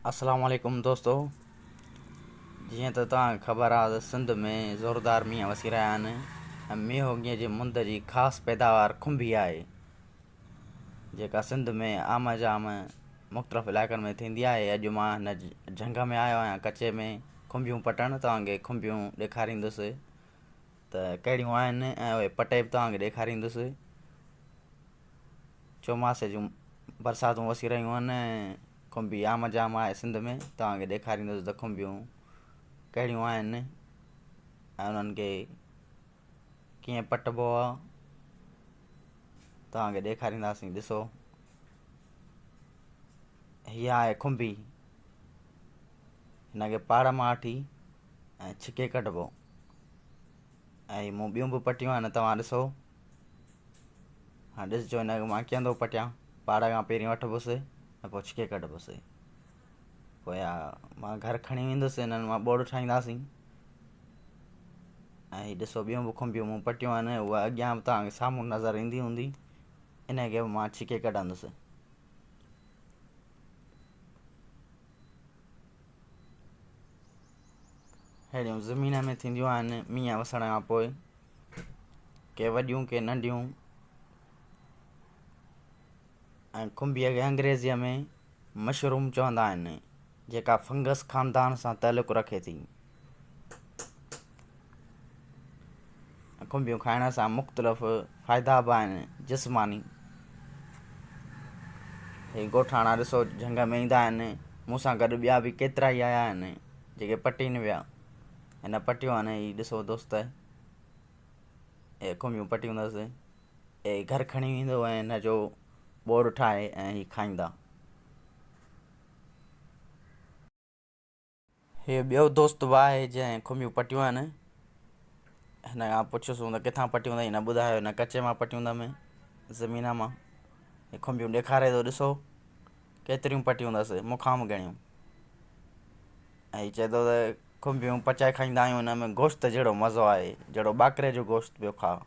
السلام عليڪم دوستو جيئن ته توهان کي خبر آهي ته سنڌ ۾ زوردار مينهن وسي رهيا آهن ۽ مينهوڳيء جي مند جي خاص پيداوار کنڀي آهي جيڪا سنڌ ۾ عام جام مختلف علائقن ۾ ٿيندي آهي اڄ مان هن جهنگ ۾ آيو آهيان ڪچي ۾ کنڀيون پٽڻ توهان کي کنڀيون ڏيکاريندس ته ڪهڙيون آهن ۽ اهي پٽي به توهان کي ڏيکاريندس چوماسي جون برساتون وسي رهيون آهن ۽ کنڀي عام جام آهي سنڌ ۾ توهان کي ڏيکاريندس ته کنڀيون ڪهڙيون آهن ۽ انهن کي ڪيئن پٽبو آهي توهان کي ڏيکارينداسين ڏسو هي آهي کنڀي هن کي پاڙ مان وٺي ۽ ڇڪي ڪڍبو ۽ مون ٻيون به پٽيون آهن توهان ڏسو هاڻ ڏسجو هن کي مان ڪيئن ٿو پٽيان. پاڙ کان پهرين وٺبس ۽ پوء ڇڪي ڪڍبس. پوء مان گهر کڻي ويندس هنن مان ٻوڙ ٺاهينداسين. ۽ هي ڏسو ٻيون به کنڀيون مون پٽيون آهن اها اڳيان به توهان کي سامهون نظر ايندي هوندي. ان کي به مان ڇڪي ڪڍندس. اهڙيون زمين ۾ ٿينديون آهن مينهن وسڻ کان پوء. ڪي وڏيون ڪي ننڍيون ۽ کنڀيء کي انگريزيء ۾ مشروم چوندا آهن جيڪا فنگس خاندان سان تعلق رکي ٿي. کنڀيون کائڻ سان مختلف فائدا به آهن جسماني. هي ڳوٺاڻا ڏسو جهنگ ۾ ايندا آهن مون سان گڏ ٻيا به ڪيترا ئي آيا آهن جيڪي پٽين ويا هن پٽيون آهن هي ڏسو دوست. اهي کنڀيون پٽيون اٿس اهي گهر کڻي ويندو ۽ هن جو ٻوڙ ٺاهي ۽ هي کائيندا. هي ٻيو دوست به آهي جنهن کنڀيون پٽيون آهن هن کان پڇيوسون ته ڪٿان پٽيون اٿئي هن ٻڌايو هن ڪچي مان پٽيون اٿم زمين مان هي کنڀيون ڏيکاري ٿو ڏسو ڪيتريون پٽيون اٿس مون کان به گهڻيون ۽ چئي ٿو ته کنڀيون پچائي کائيندا آهيون ان ۾ گوشت جهڙو مزو آهي جهڙو ٻاڪري جو گوشت پيو کاء.